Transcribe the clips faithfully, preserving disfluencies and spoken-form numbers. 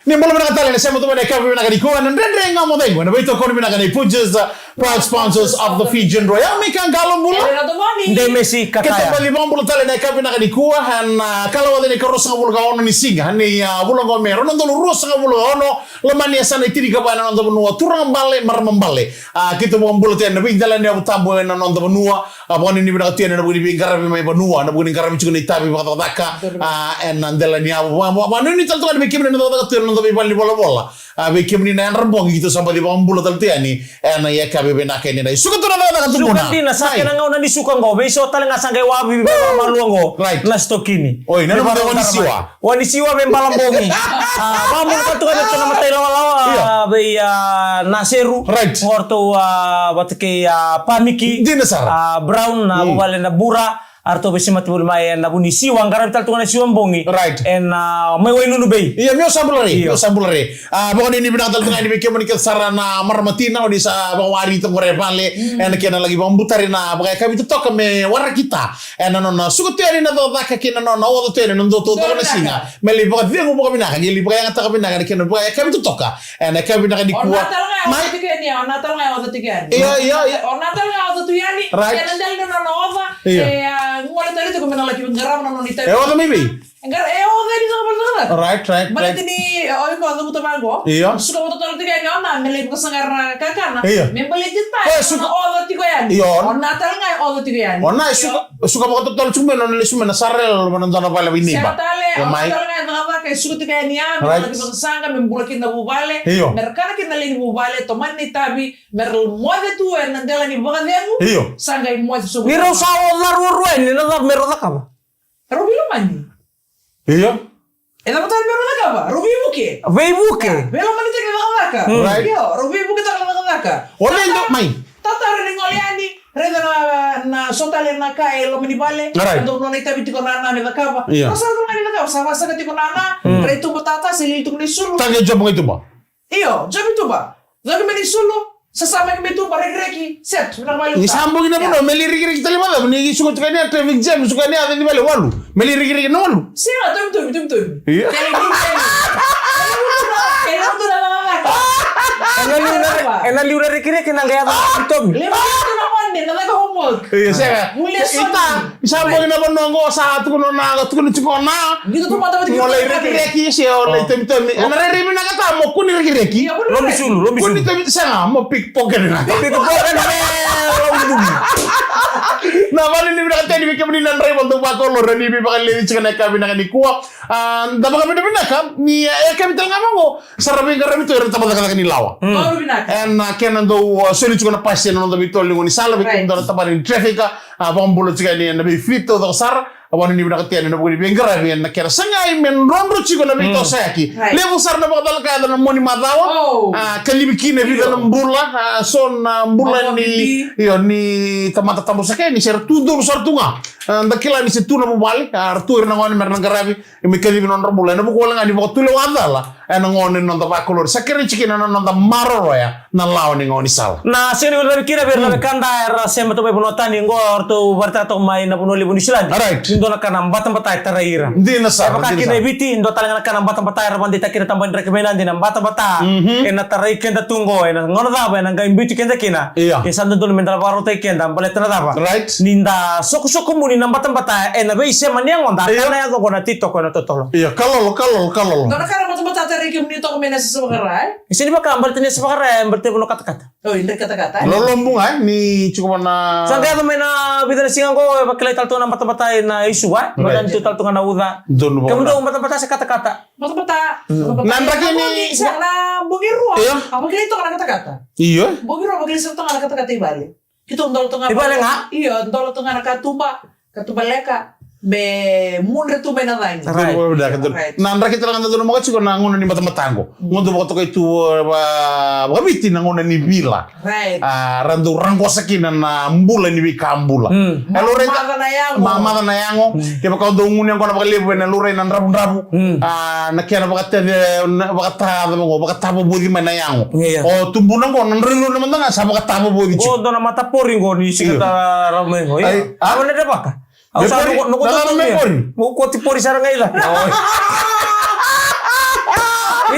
Ni bula vinaka tale na sema tu mai na yakavi vinaka nikua, na Dredre Ga Mo Cegu, na veitokoni vinaka nei Punjas, uh, proud sponsors of the Fijian Royal. Mika Qalo, bula. Ena Domoni. Demesi Kataya. Keitou baci vakabula tale na yakavi vinaka nikua, ena, uh, kalawa ni ka ruasagavulu ka ono ni siga ni, uh, vula qo me rua na udolu ruasagavulu ka ono, loma ni yasana e tinikava ena noda vanua, turaga bale, marama bale. A, keitou vakabula tu yani na veidela ni yavu tabu ena noda vanua. A, vakanuinui vinaka tu yani ena vuku ni veiqaravi mai vanua, na vuku ni qaravi tiko na itavi vakacakacaka. A, ena dela ni yavu. Va-, va-, vakanuinui tale tu ga yani vei kemuni na cakacaka tu ena noda veivale ni volavola. A, vei kemuni na yadra bogi, keitou sa baci vakabula tale tu yani ena yakavi vinaka edaidai. Suka tu na cakacaka, tubuna. Suka dina, sa kena gauna ni suka qo. Veiso tale ga sa qai wavi vakamalua qo. Right. Na sitokini. Oi, na nomu, Wa ni Siwa. Wa ni Siwa vei Balabogi. A, vakabula ka tu ga vei ratou na matai lawalawa, a, vei, a, Naseru. Right. O ratou, a, vata kei, a, Pamiki. Dina sara. A, Brown, na vuvale na Bura. A ratou veisemati voli mai ena vuku ni Siwa, qaravi tale tu ga na Siwa Bogi. Right. Ena, a, mai Wainunu Bay. Io, meu sa bula re, meu sa bula re. A, vakanuinui vinaka tale tu ga yani vei kemuni kece sara na marama tina, o ni sa vakawari toka qori e vale. Ena kena laki vakabutari na vakayakavi totoka me waraki ta. Ena nona suka tu yani na cakacaka kei na nona oca tu yani na dua taucoko na siga. Me lai vakacegu vakavinaka, qai lai vakayagataka vinaka na kena vakayakavi totoka. Ena yakavi vinaka nikua. O na tale ga e oca tiko yani, o na tale ga e oca tiko yani. Io, io, io. O na tale ga e oca tu yani. Right. Ena dela ni nona oca. Io. E, a, gole tale tiko me na laki qarava na nona itavi. E oca mai vei? E qara, e oca yani saka vale saka. Right, right, right. Baleta ni, o iko oca vuta vaqo. Io. Suka vuta tale tiko yani, o na me lai vakasaqara na kakana. Io. Me baleti ta, e, suka. O na oca tiko yani. Io. O na tale ga e oca tiko yani. O na e suka. Suka vakatotolo tiko mai na nona lesu mai na sara yalo mai na dua na vale vei neiba. Sega tale, o na tale ga e cakacaka e suka tiko yani ya, me laki vakasaqa, me bula kina na vuvale, me ra kana kina na lewe ni vuvale, tomani na itavi, me ra moce tu ena dela ni vakacegu. Io. Sa qai moce sobu. Ni rau sa oca ruarua yani, na cava me rau cakava? Rau veilomani. Io. E cava tale me rau cakava? Rau veivuke. Veivuke. Veilomanitaki na cakacaka. Mm. Right. Io, rau veivuketaka na cakacaka. O na ido mai. Tatara ni gole yani, raica na, na so tale na ka e loma ni vale. Right. Dau nona itavi tiko nana me cakava. Io. Rau sa cakava ni cakava, sa vakasaka tiko nana, rai tuba tata, se lili tiko ni sulu. Tagi jobo qai tuba. Io, jobo tuba. Caka mai ni sulu, sasa mai mai tuba, rekireki, set, vinaka vakalevu. Ni sa bogi na vanua, me lai rekireki tale vacava, ni suka tiko yani a traffic jam, suka yani a yaco ni vale walu. Me lai rekireki na walu. Sega, tomi, tomi, tomi, tomi. Io. Kele ni kele. Kele ni kele. Ena liu na, ena liu na rekireki na qai yaco na tomi, tomi. Levu na mone, na caka homework. Io, sega. Mulia soni. Ita, Sa bogi na vanua qo sa tukuna na, tukuna tiko na. Qito tu mata vata. Mo lai rekireki se o lai tomitomi. Ena rairai vinaka ta mo kua ni rekireki. Lobi sulu, lobi sulu. Kua ni tomitomi, sega, mo pickpocket na. Pickpocket na, lobi sulu. Na vale ni vinaka teni vei kemuni na draiva dau vakolori ni veivakaleci tiko na yakavi vinaka nikua. A, da vakavinavinaka ni, e, yakavi tale ga vaqo. Sa ra veiqaravi tu era tabacakacaka ni lawa. Ena kena dau, a, soli tiko na pasi ena noda veitolo ni gaunisala, vei kemudou na tabana ni traffic, a, vakabula tiko yani ena veifili taucoko sara, a, vakanuinui vinaka tu yani ena vuku ni veiqaravi ena kena sagai me drodro tiko na veitosoyaki. Levu sara na vakacalaka yaco na mua ni macawa, a, ka livi kina e vica na bula, a, so na bula ni, io, ni tamata tabu saka yani, se ra tu donu sara tu ga. A, da kila ni se tu na vuvale, a, ra tu ira na gone me ra na qaravi, me kacivi nodra bula. Ena vuku wale ga ni vakatulewa cala ena gauna ni noda vakalori. Sa kerei tiko kina na noda maroroya na lawa ni gaunisala. Na sega ni veilavi kina vei ira na wekada era sema toka mai vanua tani qo, eratou vakaraitaka toka mai na vanua levu Niusiladi. Ni dua na ka na batabata e tarai ira. Dina sara, dina sara. E vaka kina e Viti, dua tale ga na ka na batabata era vakadeitaka kina na tabana ni draki mai Nadi na batabata. Ena tarai keda tu qo, ena gauna cava ena qai biuti keda kina. Ia. Ke sa dodonu meda vakarautaki keda, baleta na cava? Ni da sokosokomuni na batabata ena veisema ni yagoda, ka na yaco qo na titoko ena totolo. Ia, ka lolo, ka lolo, ka lolo. Dua na ka na batabata tale kemuni toka mai na Yasayasa Vakara, e? E sega ni vaka, baleta ni Yasayasa Vakara, e baleta ni vanua katakata. Oi, dre katakata, e? Lolo buga, e? Ni tiko vana. Sa qai yaco mai na vica na siga qo, e vakilai tale tu na batabata ena isu, e? Baleta ni tu tale tu ga na uca. Donu vaka. Kemudou batabata se katakata? Batabata. Na draki ni. Sa na bogi rua. Io. A vakilai toka na katakata. Io. Bogi rua, vakilai sa toka na katakata i vale. Keitou dola tu ga. I vale ga? Io, dola tu ga na katuba, katuba leka, me mudre tu mai na cagi. Right. Na draki tale ga da donumaka tiko na gauna ni batabata qo. Gauna dau vakatokai tu, e, va, vakaviti na gauna ni vila. Right. A, ra dau raqosa kina na bula ni veika bula. E laurai ta, mamaca na yago. Mamaca na yago. Kevaka o dau gunu yaqona vakalevu ena laurai na dravudravu. A, na kena vakatave, na vakata, cava qo, vakatavavoci mai na yago. Ia. O tubuna qo, na draunau na mada ga sa vakatavavoci tiko. Qo dua na matapori qo ni sika ta rau mai qo. Ia. Ai, a? Au na dre vaka. Au sa noko, noko na me pori. Mo koti pori sara ga i la. Oi.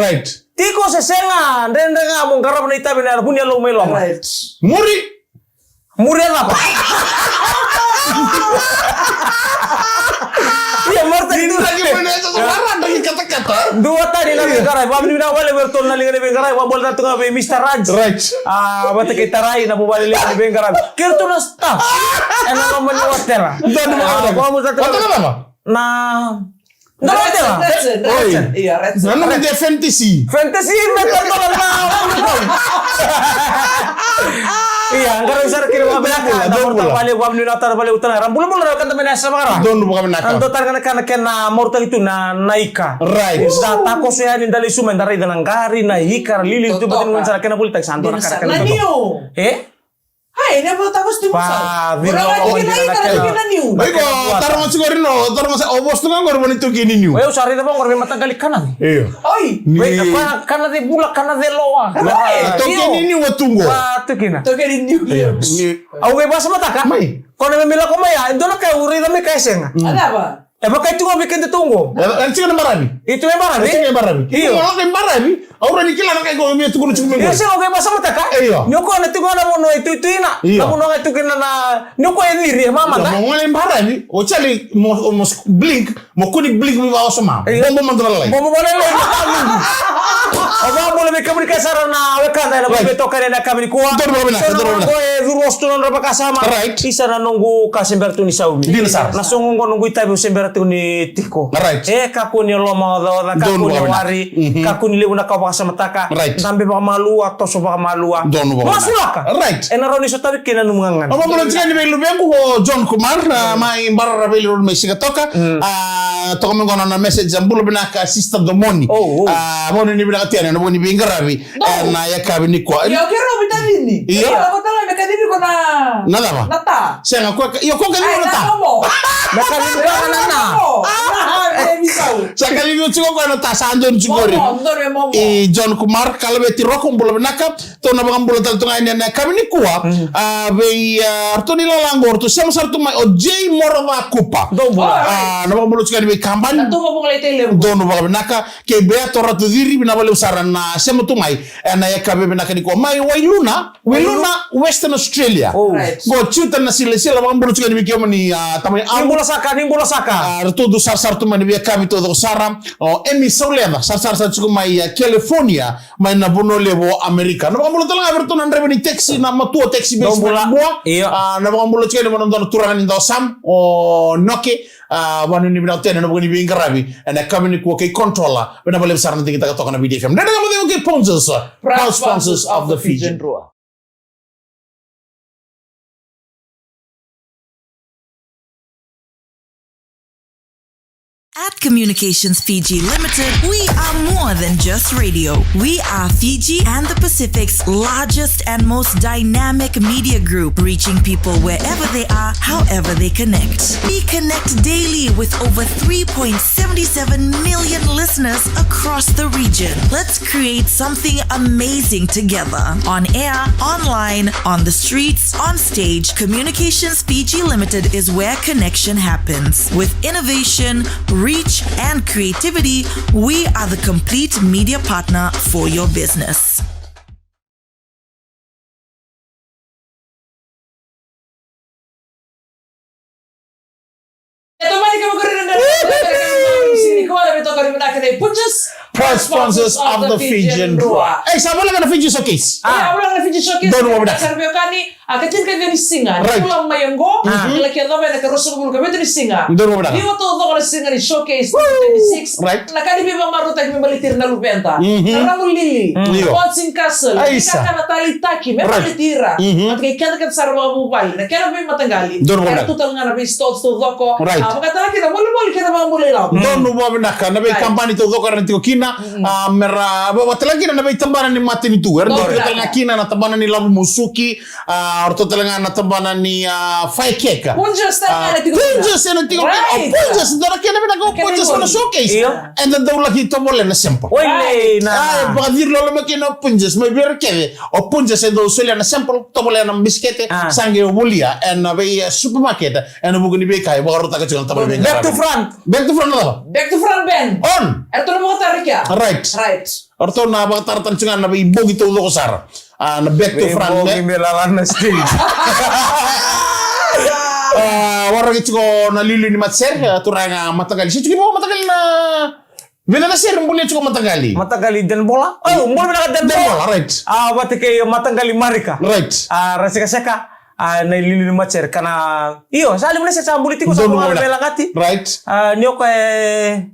Right. Tiko se sega, dredre ga mo qarava na itavi ena vu ni yalou mai loma. Right. Muri. Muri a cava? Ia, Marta, ni draki mai na yasa sa vara, draki katakata. Dua tani na veiqaravi, vavinavinaka vakalevu vei iratou na liga ni veiqaravi, vakabula tale tu ga vei Mister Raj. Right. A, vata kei Tarai na vuvale liga ni veiqaravi. Kei iratou na staff. Ena loma ni otela. Donu vakabula. A, vakabula tale tu ga. Otela cava? Na Donu vakabula. Oi. Ia, Raj. Nanu kece fantasy. Fantasy, me tau toka na. Ia, qaravi sara kina vakavinaka, donu vakabula. Vale, vavinavinaka tale, vale, utana. Ra bulabula, ra kanda mai na yasa vakara. Donu vakavinaka. Donu tale ga na ka na kena marautaki tu na, na ika. Right. Sa takoso yani da lesu mai da raica na qari, na ika, ra lili tu, totoka. Bati ni gone sara kena volitaki sa donu na ka na kena totoka. Niu. E? Ai, ne vota ko sti musa. Pa, vira. Ora mo vira na kena. Iko, taro mo tiko rino, taro mo sa, o vostu ga qori mo ni toki ni niu. Oi, au sa raica vaqori me mataqali kana. Io. Oi. Ni. Wait, kana, kana de bula, kana de loa. Oi. Toki ni niu wa tungo. Wa tukina. Toki ni niu. Io. Ni. Au qai vakasamataka. Mai. Ko na me mila ko mai ya, e dua na ka au raica me ka e sega. A cava? E vaka e tu ga vei keda tu qo. E, e tiko na baravi. E tu e baravi? E tiko e baravi. Io. Iko lako e baravi, au rawa ni kila na ka iko via tukuna tiko mai qo. Io, sega, au qai vakasamataka. Io. Ni o koya na tiko na vanua e tuituina. Io. Na vanua ga e tu kina na, ni o koya e ciri, e mamada. Io, mo gole e baravi, o Charlie, mo, mo blink, mo kua ni blink me vakaoso ma. Io. Bobo mada na lalai. Bobo mada na lalai. Au vakabula vei kemuni kece sara na wekada ena, right, veitokani ena yakavi nikua. Donu vakabula, so na donu vakabula. Qo e curu oso tu na nodra vakasama. Right. Isa na noqu ka se bera tu ni saumi. Dina sara. Na soqo qo noqu itavi au se bera tu ni tiko. Right. E kakua ni loma ocaoca, kakua ni wari, mhm, kakua ni levu na ka vakasamataka. Right. Dabe vakamalua, toso vakamalua. Donu vakamalua. Masulaka. Right. Ena rawa ni sotavi kina nomu gagana. Au vakabula tiko yani vei luvequ o John Kumar, a, mai Barara, vei Lironi mai Sigatoka. Mm. A, toka mai qo na nona message, a, bula vinaka sister Domoni. Oh, oh. A, vakanuinui vinaka tu yani ena vuku ni veiqaravi. Ena yakavi nikua. Io, keirau veitacini. Io. Io, ko tala me kacivi ko na. Na cava? Na ta. Sega, ko, io, ko kacivi ko na ta. Ai, na momo. Me kacivi ko na na. Na, na, na, na, na. Sa kacivi oti ko na ta, sa donu tiko qori. Momo, donu e momo. I John Kumar, Kalaveti Roko, bula vinaka. Tou na vakabula tale tu ga yani ena yakavi nikua. Mm. A, vei, a, ratou ni lala qo, ratou sema sara tu mai o J Morovakupa. Dou bula. A, na vakabula tiko yani vei kabani. Na tu vakabula i tei levu. Donu vakavinaka. Kei Beato Ratuciri, vinaka vakalevu sara na sema tu mai ena yakavi vinaka nikua. Mai Wailuna, Wailuna, Western Australia. Australia. Oh. Right. Qo Juta na Silasila, vakabula tiko yani vei kemuni, a, tamai Ni Amu. Bula saka, ni bula saka. A, ratou dau sarasara tu mai na veiyakavi taucoko sara. O Emi Sauleca, sarasara sara tiko mai, a, California, mai na vanua levu o Amerika. Na vakabula tale ga vei ratou na draiva ni taxi, na Matua Taxi Base mai Nabua. Io. A, na vakabula tiko yani vei na dua na turaga ni Dawasam, o Noke, a, vakanuinui vinaka tu yani ena vuku ni veiqaravi ena yakavi nikua kei Controller, vinaka vakalevu sara na digitaka toka na Viti F M. Dredre Ga Mo Cegu kei Pontus, proud sponsors of the Fijian Drua. At Communications Fiji Limited, we are more than just radio. We are Fiji and the Pacific's largest and most dynamic media group, reaching people wherever they are, however they connect. We connect daily with over three point seven seven million listeners across the region. Let's create something amazing together. On air, online, on the streets, on stage, Communications Fiji Limited is where connection happens. With innovation, reach, and creativity, we are the complete media partner for your business. E tomani kama kore na dana. Sini kwa na mitoka ni manaka na Punjas. Proud sponsors of the Fijian Drua. Ei, sa voleka na Fiji Showcase. Ah, voleka na Fiji Showcase. Donu wa vinaka. Sa veiwekani, a, ka tini ka ciwa ni siga. Right. Kula mai oqo. Ah. Kila ke cava ena ka ruasagavulu ka vitu ni siga. Donu wa vinaka. Ni wa taucoko na siga ni Showcase twenty twenty-six. Right. Na ka ni veivakamarautaki me baleti ira na luveda. Mhm. Na Ramu Lili. Mm. Io. Boating Castle. Aisa. Ni ka na taleitaki me baleti ira. Mhm. Vata kei keda kece sara vakavuvale. Na kena veimataqali. Donu wa vinaka. Era tu tale ga na vei stalls taucoko. Right. A, vakatale kina volivoli kei na vakabula ilavo. Donu wa vinaka. Na veikabani taucoko era na tiko kina. Mm. A, mera, va-, vakatale kina na veitabana ni matanitu. Era na tiko tale ga kina na tabana ni lavo musuki. A, o ratou tale ga na tabana ni, a, firecracker. Punjas tale ga na tiko kina. Punjas ena tiko kina. Right. O Punjas, dua na kena vinaka o Punjas na Showcase. Io. Eda dau laki tovolea na sample. Oi, lei na. A, e vakaciri loloma kina o Punjas. Mai vei ira kece, o Punjas e dau solia na sample, tovolea na bisikete, sa qai volia ena vei, e, supermarket, ena vuku ni veika e vakarautaka tiko na tabana ni veika. Back to front. Back to front, no? Back to front band. On. Eratou na vakatara kea. Right. Right. O ratou na vakatara tale tiko ga na veibogi taucoko sara. A, na back to front, veibogi me lala na stage. A, waraki tiko na liuliu ni matasere, a, turaga Mataqali. Se tiko vaka Mataqali na, vei na sere bulia tiko Mataqali. Mataqali Denbola. Oh, bula vinaka Denbola. Denbola, right. A, vata kei Mataqali Marika. Right. A, ra sekaseka. A, na liuliu ni matasere kana. Io, sa liu na sere sa buli tiko sa bula na velagati. Right. A, ni o koya e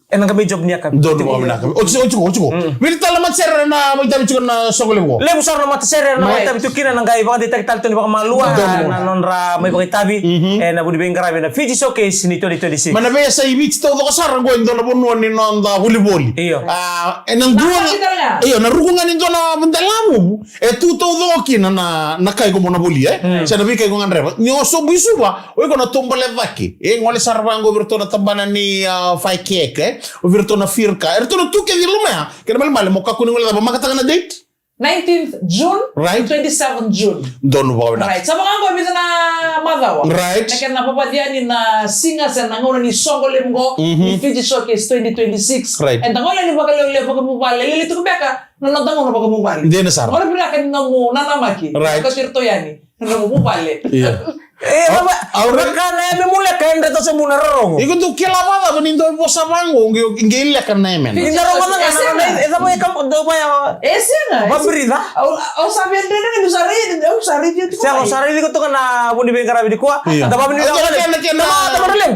Ena qai mai job ni yakavi. Donu vakavinaka. Oti, oti, oti, oti. Mm. Vili tale na matasere na mai tavi tiko na soqo levu. Levu sara na matasere na mai tavi tiko kina na qai vakadeitaki tale tu ni vakamalua na nodra mai vakaitavi. Mhm. Ena vuku ni veiqaravi na Fiji Showcase ni twenty twenty-six. Mai na veiyasai Viti taucoko sara qo e dua na vanua ni noda volivoli. Io. A, ena dua ga. Io, na ruku ga ni dua na delavuvu. E tu taucoko kina na, na kai ko mo na volia, e? Mm. Se na veikai ko gadreva. Ni o sobu i Suva, o iko na taubale cake. E gole sara vaqo vei iratou na tabana ni, a, firecracker, e? O vei iratou na firka. E ratou na tu kece i loma ya. Kena malemale, mo kakua ni gole cava, makataka na date? Nineteenth June, right? Twenty-seventh June. Donu vakavinaka. Right. Sa vaka qo e vica na macawa. Right. Na kena vavaci yani na siga se na gauna ni soqo levu qo, mhm, ni Fiji Showcase twenty twenty-six. Right. Eda gole yani vakalevu, levu vakavuvale, lele tu beka. Na noda gauna vakavuvale. Dina sara. Ora vinaka ni nomu nanamaki. Right. Ka sirito yani. Na nomu vuvale. Io. E, au, au, vaka na yame muleka e dreta sobu na rorogo. Iko dau kila vacava ni dau vosa vaqo, qe, qe leka na yame. Ni da rogoca ga na, e cava e kam, dau vaya. E sega. Vabirica. Au, au sa via dredre, au sa raica, au sa raica tiko. Sega, au sa raica tiko toka na vuni veiqaravi nikua. Io. Da vavini na kena, kena.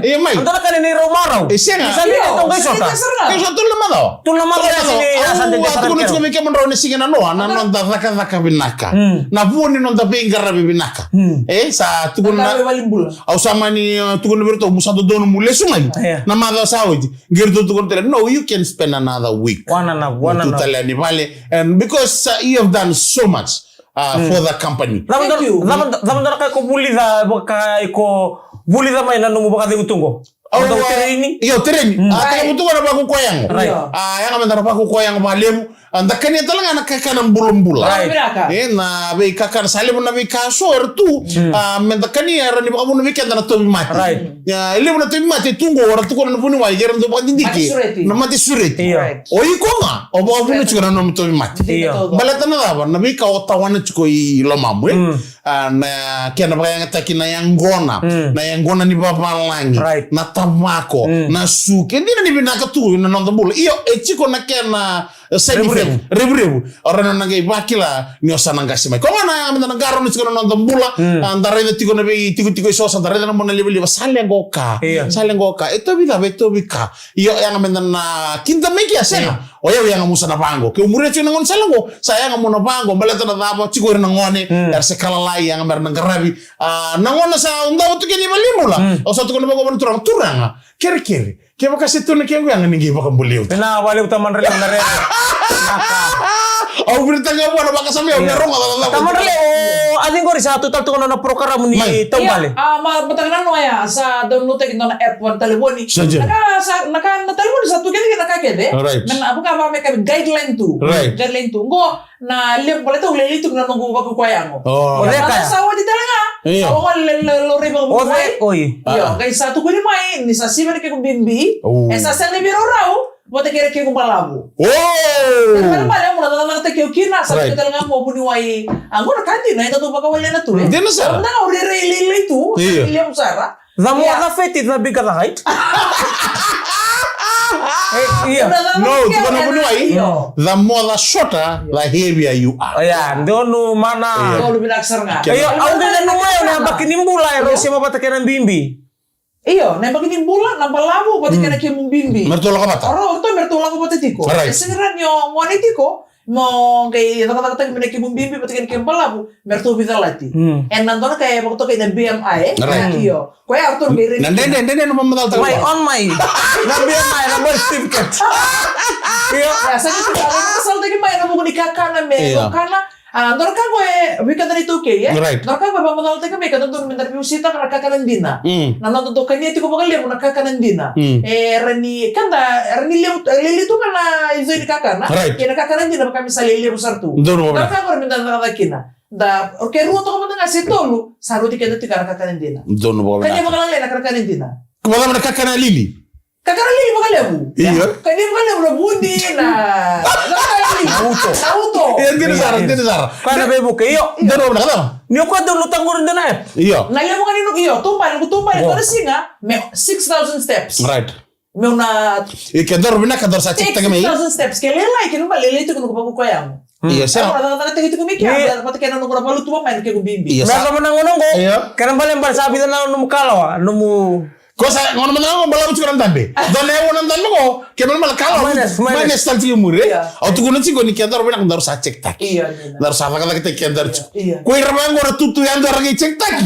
Io, mai. Anda na kena ni rau marau. E sega. Ni sa via toka i sota. Io. Ke sota tolu na macawa. Tolu na macawa, au a tukuna tiko vei kemudrau ena siga nanoa, na noda cakacaka vinaka. Mm. Na vua ni noda veiqaravi vinaka. Mm. E, sa tukuna na, au sa mani, uh, tukuna vei iratou, mo sa dodonu mo lesu mai. Yeah. Na macawa sa oti, qai ratou tukuna tale, no, you can spend another week. Wana na, wana na. Mo tu tale yani vale. And because, uh, you have done so much, uh, for the company. Thank you. Cava dua, cava dua na ka iko vulica, vaka iko vulica mai na nomu vakacegu tu qo? Au, au, tereni. Io, tereni. Mm. A, tereni tu na vakukoyago. Right. A, yaga mada na vakukoyago vakalevu. A, da kania tale ga na kakana bulabula. Right. Vinaka. E, na veikakana, sa levu na veika so era tu. Mm. A, me da kania, era ni vakavuna vei keda na tauvimate. Right. A, e levu na tauvimate tu qo, era tukuna na vuniwai, era dau vakadidike. Mate sureti. Na mate sureti. Io. Right. O iko ga, o vakavuna tiko na nomu tauvimate. Io. Baleta na cava, na veika o tawana tiko i lomamu, e? Mm. A, na kena vakayagataki na yaqona, mm, na yaqona ni vavalagi, right, na tavako, mm, na suki. E dina ni vinaka tu na noda bula. Io, e tiko na kena, e, side effect. Revurevu. Revurevu. O rawa ni o na qai vakila ni o sa na qase mai. Koya ga na yaga meda na qarauna tiko na noda bula. Mm. A, da raica tiko na veitikotiko e so, sa da raica na mona livaliva. Sa leqa o ka. Io. Sa leqa o ka. E tauvi cava, e tauvi ka. Io, yaga meda na kida mai kea, sega. Io. O yau yaga meu sa na vaqo. Keu muria tiko na gaunisala qo, sa yaga meu na vaqo, baleta na cava, tiko ira na gone, mm, era se ka lalai, yaga mera na qaravi. A, na gauna sa dau tu kina i valenibula. Mm. Au sa tukuna vaqo vua na turaga, turaga, kerekere. Kevaka se tu na kequ yaga, ni qai vakabulai au. Vinaka vakalevu, tamani, raica na rere. Au viritaka vua na vakasama, au, io, na rogo, tamani, raica, o, a cei qori sa tu tale tu na nona porokaramu ni taubale? Io, a, ma, mataka na noa ya, sa download-taki na nona app vua na talevoni. Sa dina. Na ka, sa, na ka, na talevoni sa tu kece kina na ka kece. Right. Me na, vaka, vaka me ka guideline tu. Right. Guideline tu. Qo, na levu, baleta au lailai tu na noqu vakakoya yago. Oh. O cei ka ya? Sa oti tale ga. Io. Sa oti le, le, laurai vakavuniwai. O cei, oi. Io, ah, qai sa tukuni mai, ni sa sivi na kequ bibi. Oh. E sa sega ni veiraurau vata kei na kequ balavu. Oh. Baleta au na cakacakataki au kina, sa, right, tale ga mo vuniwai. A, qo na ka dina, e dau vakawalena tu, e. Dina sara. Au na, au rairai lailai tu, io, sa levu sara. The more, yeah, the fat, the bigger the height. Eh, io. No, tukuna vuniwai. Io. The more the shorter, the heavier you are. Io, donu mana. Io. Donu vinaka sara ga. Io, au qai nanuma, io, na yabaki ni bula, e rau sema vata kei na bibi. Io, na yabaki ni bula, na balavu vata kei na kemu bibi. Me ratou lako vata. O rau, o ratou me ratou lako vata tiko. Right. E sega ni o gone tiko, mo qai cakacakataki mai na kemu bibi vata kei na kemu balavu, me ratou veicalati. Mm. E na dua na ka e vakatokai na B M I, e? Right. Io. Koya o ratou qai raica. Na dede, dede, na vakamacalataki. My, on my. Na B M I, na body certificate. Io. Ia, sa qai vakamacalataki mai na vuku ni kakana me, io, kakana. A, dua na ka qo e, vei keda na iTaukei, e? Right. Dua na ka qo e vakamacalataki mai, ka dodonu meda veiwaseitaka na kakana dina. Mm. Na noda dau kania tiko vakalevu na kakana dina. Mm. E, era ni, keda, era ni levu, e, lele tu ga na ico ni kakana. Right. Kei na kakana dina vaka me sa lelevu sara tu. Donu vakavinaka. Dua na ka qo era meda cakacaka kina. Da, o ke rua toka mada ga se tolu, sa rauti keda tiko na kakana dina. Donu vakavinaka. Kania vakalailai na kakana dina. Ko vacava na kakana lili? Kakana lili vakalevu. Io. Kania vakalevu na vudi, na, na kakana lili. Na uto. Na uto. Io, dina sara, io, dina sara. Koya na veivuke, io. Donu vakavinaka, cava? Ni o koya dau lutaka qori dua na app. Io. Na levu ga ni noqu, io, taubale, noqu taubale, dua na siga, me six thousand steps. Right. Meu na. E, ke daru vinaka, daru sa check-taki mai. Six thousand steps, ke lailai, ke na bale lailai tiko noqu vakukoya yago. Io, sa. Au na cakacakataki tiko mai kea, vata kei na noqu na valutu mai na kequ bibi. Io, sa. Me yacova na gauna qo, io, kena ibalebale sa vica na nomu kalawa, nomu Ko sa, gauna mada ga qo balavu tiko na dabe. Dua na aua na dabe qo, ke mala mala kalawa. Minus, minus. Minus tale tiko i muri, e? Io. Au tukuna tiko ni ke daru vinaka daru sa check-taki. Io, io. Daru sa cakacakataki ke daru tiko. Io. Ko ira vaqo ra tutu yadua ra qai check-taki.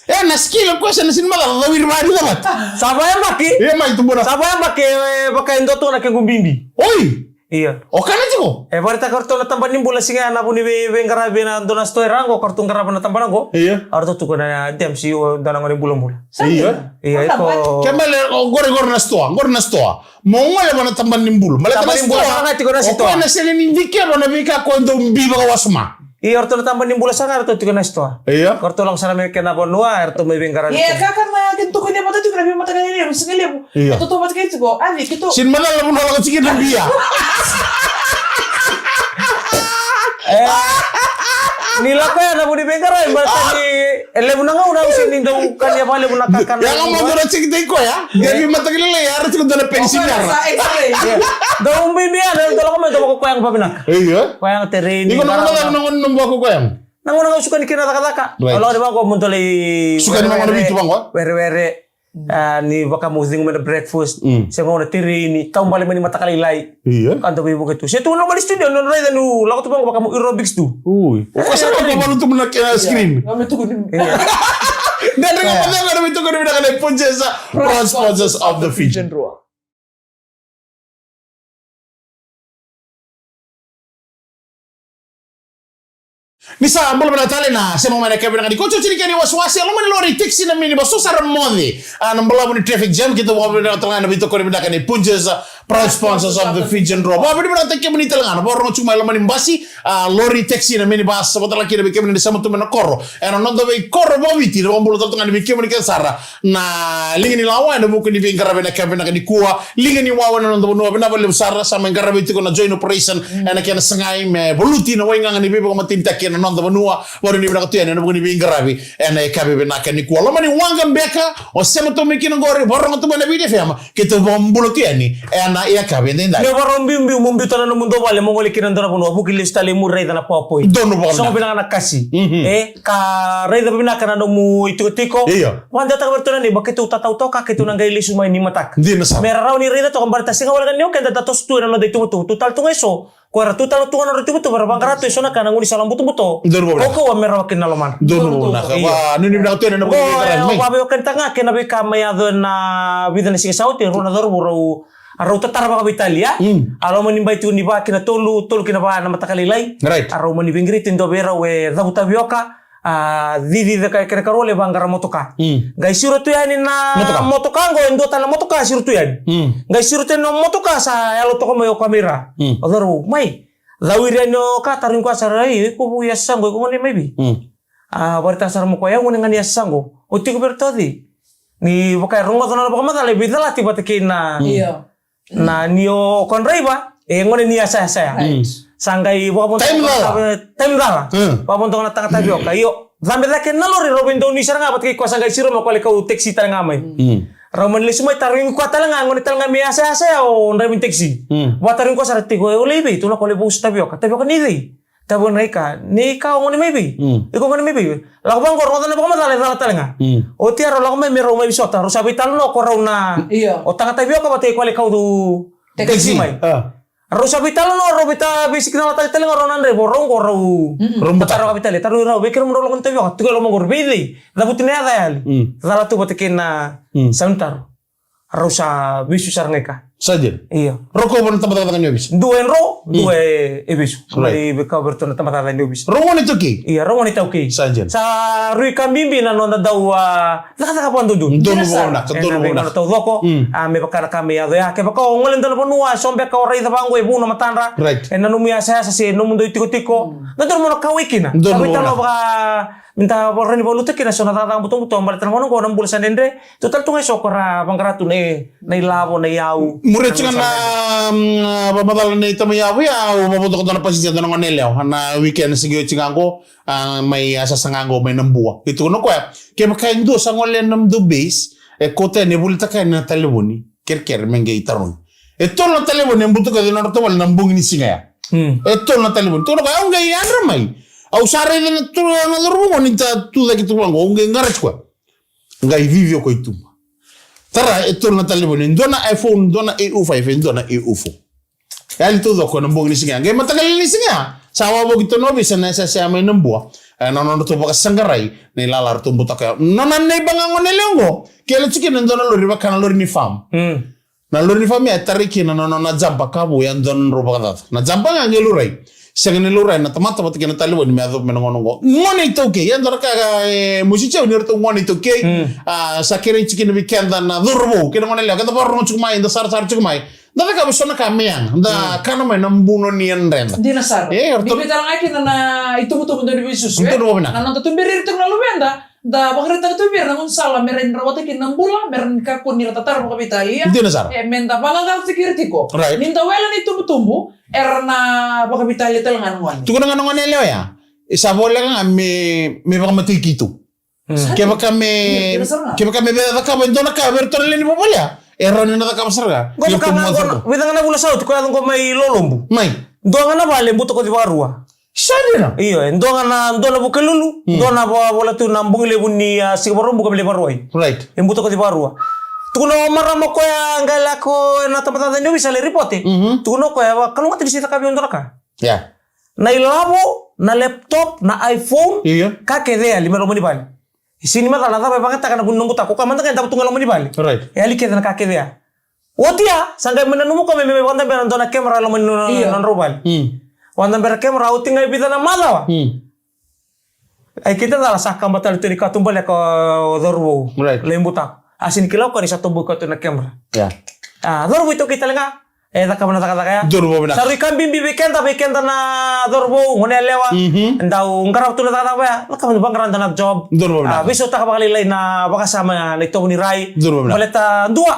E, na skill ko sa na sini mala, cau ira vaqo ra vata. Sa vayabaki. Io, mai tubura. Sa vayabaki, e, vaka e dua tu na kequ bibi. Oi! Io. O kana tiko? E vakaraitaka ratou na tabana ni bula siga ya na vu ni vei, veiqaravi na dua na sitoa e ra qo, ka ratou qarava na tabana qo. Io. A ratou tukuna na D M C, o dua na gone bulabula. Io. Io, iko. Ke bale, o qori, qori na sitoa, qori na sitoa. Mo gole vua na tabana ni bula. Baleta na sitoa, o koya na sega ni dikeva na veika ko dau bibi vakawasoma. Io, ratou na tabana ni bula sara ga ratou tiko na sitoa. Io. Ratou lako sara mai kena vanua, ratou mai veiqaravi. Io, kakana keitou kania vata tiko na veimataqali levu, siga levu. Io. Keitou vata kei tiko, a ni keitou. Sini macala na vanua lako tiko na bia. E, ni lako ya na vu ni veiqaravi, baleta ni e levu na gauna au sini dau kania vakalevu na kakana. Ya ga mo dau na check-taki koya. Ia veimataqali levu, ya ra tiko dua na penisi ni yara. Dau bibi ya, dau lako mai, dau lako koya ga vavinaka. Io. Koya ga tereni. Iko na gauna cava na gauna nomu lako koya ga? Na gauna ga au sukani kina na cakacaka. Right. Au lako ni vaqo mo dau lai sukani vaqo na vitu vaqo. Werewere. A, ni vaka mo cigu mai na breakfast. Mm. Se gauna tereni, taubale mai ni mataka lailai. Io. Ka dau veivuke tu. Se tu na loma ni studio, na raica niu lako tu vaqo vaka mo aerobics tu. Ui. O koya sa lako valu tu na kena screen. Io. Dredre Ga Mo Cegu, na veitokoni vinaka nei Punjas, proud sponsors of the Fijian Drua. Ni sa bula vinaka tale, na sema mai na ka vinaka ni koto tiko ni kena iwasewase, loma ni lori, taxi, na minibus, so sara moce. A, na balavu ni traffic jam, keitou vakavinavinaka tale ga na veitokoni vinaka nei Punjas, Proud sponsors of the Fijian Drua. Vakavinavinakataki kemuni tale ga na vakarorogo tiko mai loma ni basi, a, lori, taxi, na minibus, sa vata kina vei kemuni na sema tu mai na koro. Ena noda veikoro vakaviti, na vakabula tale ga ni vei kemuni kece sara. Na liga ni lawa ena vuku ni veiqaravi ena yakavi vinaka nikua. Liga ni wawa ena noda vanua, vinaka vakalevu sara, sa mai qaravi tiko na joint operation, ena kena sagai me valuti na waigaga ni veivakamatenitaki ena noda vanua. Vakarau ni vinaka tu yani ena vuku ni veiqaravi ena yakavi vinaka nikua. Loma ni waqa beka, o sema tu mai kina qori, vakarorogo tu mai na Viti F M. Keitou vakabula tu yani ena yakavi edaidai. Ni o vakarau biubiu mo biuta na nomu dua vale mo gole kina dua na vanua, vuki lesu tale i muri, raica na PowerPoint. Donu vakavinaka. Sogo vinaka na kasi. Mhm. E, ka raica vinaka na nomu itikotiko. Io. Vakadewataka vei iratou na neiba, keitou tatau toka, keitou na qai lesu mai ni mataka. Dina sara. Me ra rawa ni raica toka, baleta sega wale ga ni o keda da toso tu ena noda ituvatuva, tu tale tu ga eso. Ko era tu tale tu ga na nodra ituvatuva, era vaqara tu eso na ka na gaunisala butobuto. Donu vakavinaka. Kaukauwa me rawa kina na lomana. Donu vakavinaka. Io. Vakanuinui vinaka tu yani na. Qo, e, vakaveiwekanitaka ga kei na veika mai yaco ena vica na siga sa oti, e rua na cauravou rau, a, rau tatara vakaveitalia. Mm. A loma ni bai tu ni va ki na tolu, tolu ki na va na mataka lailai. Right. A rau mani veiqiriti, dua vei rau e cavu tavioka. A, cici caka e kena karua lai vaqara motoka. Mm. Qai siro tu yani na motoka. Motoka qo, e dua tale na motoka siro tu yani. Mm. Qai siro tu yani na motoka, sa yalo toka mai o koya mai ra. Mm. O cauravou, mai. Cau ira yani o ka, tarogi koya sara, ei, iko vou i yasaqo, iko gone mai vei? Mm. A, vakaraitaka sara mai o koya, o yau gone ga ni yasaqo. O tiko vei iratou o cei? Ni vaka e rogoca na vakamacala, e veicalati vata kei na. Mm. Io. Na ni o koya draiva, e gone ni yasayasa ya. Right. Sa qai vakavodoka. Taimi cala. Taimi cala. Hmm. Vakavodoka na taga tavioka. Io, cabe cake na lori, rau veidonui sara ga vata kei koya, sa qai siro mai o koya lai kau taxi tale ga mai. Hmm. Rau mani lesu mai, tarogi koya tale ga, gone tale ga me yasayasa ya o draiva ni taxi. Hmm. Vakatarogi koya sara tiko, o lai vei? Tukuna o koya lai vausu tavioka. Tavioka nei cei? Tavioka nei ka. Nei ka, o gone mai vei? Mm. Iko gone mai vei? Lako vaqo, rogoca na vakamacala, e cala tale ga. Mm. Oti ya rau lako mai me rau mai vosota, rau sa veitalanoa ko rau na. Io. O taga tavioka vata kei koya lai kau taxi. Taxi mai. Ah. Rau sa veitalanoa, rau veita-, veisignal-taka tale ga rau na draiva, rau qo rau. Mm-mm. Rau butaka. Tatara vakaveitalia, tarogi rau, vei kemudrau lako ni tavioka, tiko e loma qori, vei cei? Cavuti na yaca yali. Mm. Cala tu vata kei na. Mm. Sa ni taro. Rau sa vesu sara ga i ka. Sa dina. Io. Rau kau vua na tabacakacaka ni ovisa. Dua e dro, dua e, e vesu. Right. Mai veikau vei iratou na tabacakacaka ni ovisa. Rau gone iTaukei. Io, rau gone iTaukei. Sa dina. Sa rui ka bibi na noda dau, a, cakacaka vakadodonu. Donu vakavinaka, donu vakavinaka. Ena veigauna taucoko, mm, a, me vaka na ka me yaco ya. Kevaka o gole dua na vanua, e so beka o raica vaqo e vou na matadra. Right. Ena nomu yasayasa se nomu dau itikotiko. Mm. Dodonu mo na kauwai kina. Donu vakavinaka. Ka veitalanoa vaka Meda vakarau ni valuta kina so na cakacaka butobuto baleta na gauna oqo na bula sa dredre. Tu tale tu ga e so ko ra vaqara tu na, na ilavo, na iyau. Muria tiko na, mm, vakamacala nei tamai Yavu ya, au vakavodoka dua na pasija, dua na gone yalewa. Na weekend sa qai oti ga qo, a, mai a sasa ga qo mai Nabua. E tukuna o koya, kevaka e dua sa gole ena nomudou base, e kauta yani, e volitaka yani na talevoni. Kerekere me qai tarogi. E tolu na talevoni e butakoci ena nodratou vale na bogi ni siga ya. Hmm. E tolu na talevoni. Tukuna o koya, au qai yadra mai. Au sa raica na tu, na cauravou qo ni ta tu cake tu vaqo. Au qai qarati koya. Qai vivi o koya i tuba. Tara, e tolu na talevoni. Dua na iPhone, dua na A O five, e dua na A O four. E yali taucoko ena bogi ni siga ya. Qai mataqali ni siga ya, sa wavoki tu na ovisa na yasayasa mai Nabua. E, na nodratou vakasaqarai na ilala ratou butaka ya. Nona neiba ga gone yalewa qo, kele tiko kina e dua na lori, vaka na lori ni farm. Mm. Na lori ni farm ya e tarai kina na nona jumper ka vu, e dua na nodrau vakacaca. Na jumper ga qai laurai. Sega ni laurai na tamata vata kei na talevoni me yacova mai na gauna oqo. Gone iTaukei, e dua na ka, e, mosi tiko ni ratou gone iTaukei. Mm. A, sa kerei tiko kina vei keda na cauravou kei na gone yalewa, keda vakarorogo tiko mai, da sarasara tiko mai. Da cakava so na ka me yaga, da kana mai na buno ni yadreda. Dina sara. E, ni ratou vei tale ga kina na itubutubu dau ni veisusu, e? Donu vakavinaka. Na noda tuberi ira tiko na luveda, da vakaraitaka tu vei ira na gaunisala me ra rawata kina na bula, me ra ni kakua ni ra tatara vakaveitalia. Dina sara. E, me da vagagacataki ira tiko. Right. Ni da wele na itubutubu, era na vakaveitalia tale ga na gone. Tukuna ga na gone yalewa ya. E sa voleka ga me, me vakamatei keitou. Mm. Kevaka me, io, dina sara ga. Kevaka me via cakava e dua na ka vei iratou na lewe ni vuvale ya, e rawa ni na cakava sara ga. Qo vaka ga qo, vica ga na vula sa oti, ko yaco qo mai Lolobu. Mai. Dua ga na vale e butakoci vakarua. Sa dina. Io, e dua ga na, dua na Vukelulu, mm, dua na va-, vola tu na bogi levu ni, a, siga Vakaraubuka me lai Vakarauwai. Right. E butakoci vakarua. Tukuna o marama koya qai lako ena tabacakacaka ni ovisa lai ripote. Mhm. Tukuna o koya, vakalougatataki ni sa caka vei au dua na ka. Yeah. Na ilavo, na laptop, na iPhone, io, ka kece e yali mai loma ni vale. E sega ni macala na cava e vakayagataka na vu ni noqu ta, ko koya mada ga e davo tu ga e loma ni vale. Right. E yali kece na ka kece ya. Oti ya, sa qai mai nanuma o koya me, me, me vakadabera na dua na camera e loma ni no-, no-, io, nodrau vale. Mm. Vakadabera na camera, oti ga e vica na macawa. Mm. Ai keda cala sa kaba tale tu ni katubaleka o cauravou. Right. Lai butako. A sega ni kila o koya ni sa tobo koya tu na camera. Yeah. A, cauravou iTaukei tale ga. e cakava na cakacaka ya. Donu vakavinaka. Sa rui ka bibi vei keda, vei keda na cauravou, gone yalewa. Mhm. Dau qarava tu na cakacaka ya, cakava, vaqara na job. Donu vakavinaka. A, veisautaka vakalailai na vakasama na itovo ni rai. Donu vakavinaka. Baleta dua,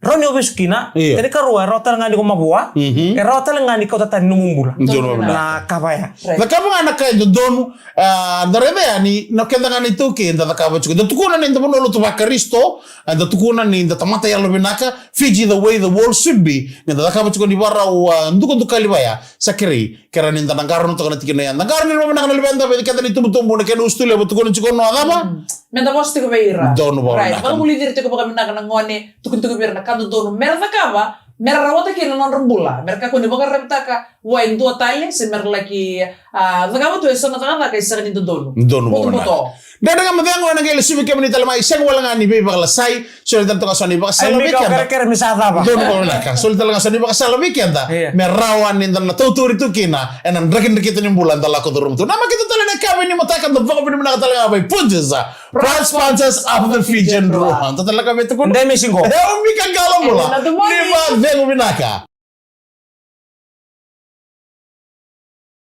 rawa ni o vesu kina. Io. Kena ikarua, e rawa tale ga ni ko mavoa. Mhm. E rawa tale ga ni kauta tani nomu bula. Donu vakavinaka. Na ka vaya. Right. Cakava ga na ka e dodonu, a, da raica yani, na keda ga na iTaukei, da cakava tiko. Da tukuna ni da vanua lotu vaKarisito, a, da tukuna ni da tamata yalovinaka, Fiji the way the world should be. Ni da cakava tiko ni varau, a, dukadukali vaya, sa kerei, kera ni da na qarauna toka na tikina ya. Da qarauni vakavinaka na luveda, vei keda na itubutubu, na kena usutu levu, tukuna tiko no a cava? Mm. Me da vosa tiko vei ira. Donu vakavinaka. Right. Vakavulici ira tiko vakavinaka na gone, tukuni tiko vei ira na ka dodonu. Mera cakava, mera rawata kina na nodra bula. Mera kakua ni vakarautaka vua e dua tale, se mera laki, a, cakava tu e so na cakacaka e sega ni dodonu. Donu vakavinaka. Botoboto. Dredre ga mo cegu ena qai lesuvi kemuni tale mai, sega wale ga ni veivakalasai, soli tale toka so na ivakasala vei keda. Kerekere me sa cava. Donu vakavinaka, soli tale ga so na ivakasala vei keda. Io. Me rawa ni da na tautauri tu kina ena drakidrakita ni bula da lako curuma tu. Namaki tu tale na yakavi ni mataka, da vakavinavinaka tale ga vei Punjas, proud sponsors of the Fijian Drua. Da tale ga vei tukuna. Dai me siqo. E o Mika Qalobula. E, na tu moni. Ni vacegu vinaka.